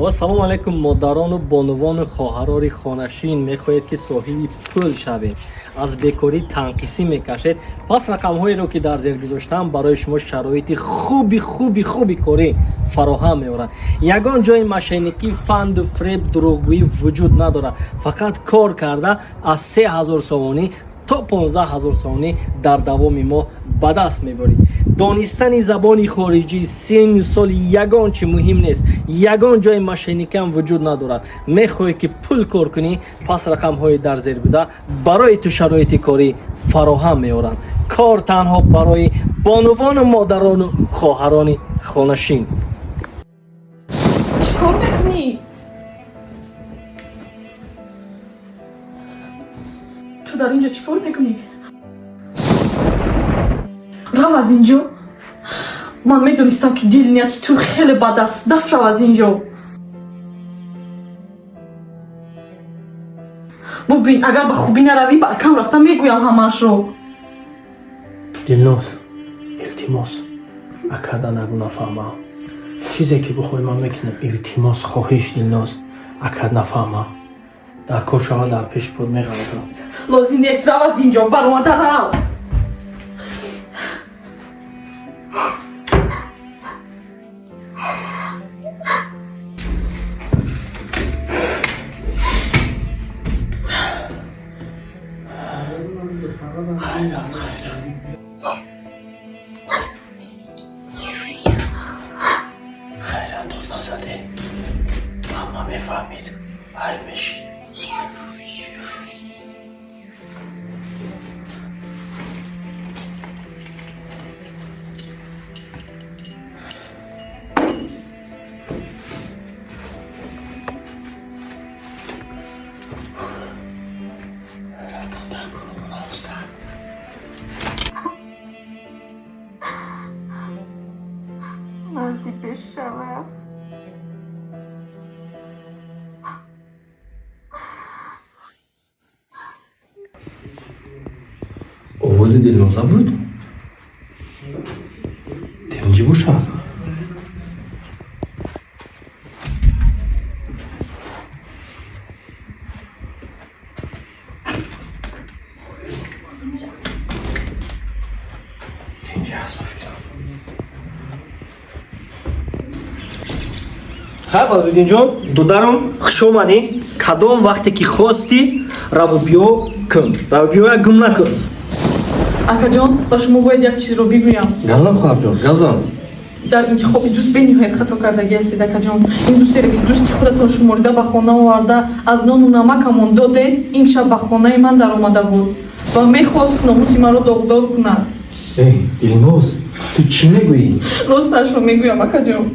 Ассалому алайкум, модарону бонувану хоҳарони хонашин. Мехоҳед, ки соҳиби пул шавед, аз бекорӣ танқисӣ мекашед? Пас рақамҳоеро, ки дар зер гузоштаам, барои шумо шароити хуби хуби хуби корӣ фароҳам меоранд. Ягон ҷои мошенникӣ, фанду фреб, дурӯғгӯӣ вуҷуд надорад. Фақат кор карда аз 3000 сомонӣ то 15 000 сомонӣ дар давоми моҳ ба даст меборед. Донистани забони хориҷӣ, синну соли ягон чи муҳим нест. Ягон ҷои мошенникиам вуҷуд надорад. Мехоҳӣ, ки пул кор кунӣ? Пас рақамҳои дар зер буда барои ту шароити корӣ фароҳам меоранд. Кор танҳо барои бонувану модарону хоҳарони хонашин. Чӣ кор мекунӣ? Ту дар ин ҷо чӣ кор мекунӣ? Рав аз ин ҷо. Ман медонистам, ки дил нияти ту хеле бад аст. Даф шав аз ин ҷо. Бубин, агар ба хубӣ наравӣ, ба акам рафта мегӯям ҳамаашро. Дилноз, илтимос, акада нагӯ, нафаҳмам. Чизе ки бихоҳӣ, ман мекунам. Илтимос, хоҳиш, Дилноз, акад нафаҳмам. Дар кор шава, дар пеши под меғалатам. Лозим нест, рав аз ин ҷо, баромада рав. Хайрат, хайрат, хайрат, дод назадӣ, ҳама мефаҳмид, айб мешид. Рафтан дар корхона устад. Марди бешарам. Овози Дилноза буд? Тинҷӣ бошад? Тинҷӣ ҳаст, ба фикрам. Хайр, Бадриддинҷон, дударам, хуш омадӣ. Кадом вақте ки хостӣ, раву биё кун, раву биёя гум накун. Акаҷон, ба шумо бояд як чизро бигӯям. Газам, хоҳарҷон, газам. Дар интихоби дӯст бениҳоят хато кардагӣ ҳастед, акаҷон. Ин дӯстеро, ки дӯсти худатон шуморида ба хона оварда, аз нону намакамон додед, имшаб ба хонаи ман даромада буд ва мехост номуси маро доғдор кунад. Эй, Дилноз, ту чӣ мегӯӣ? Росташро мегӯям, акаҷон.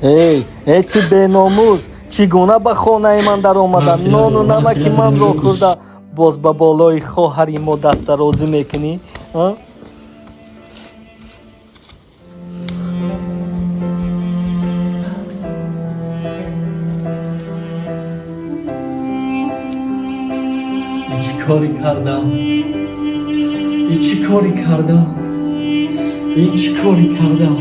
Эй, эй, ту беномус, чӣ гуна ба хонаи ман даромада, нону намаки манро хӯрда, боз ба болои хоҳари мо дастдарозӣ мекунӣ, а? Ин чӣ корӣ кардам? Ин чӣ корӣ кардам? Ин чӣ корӣ кардам?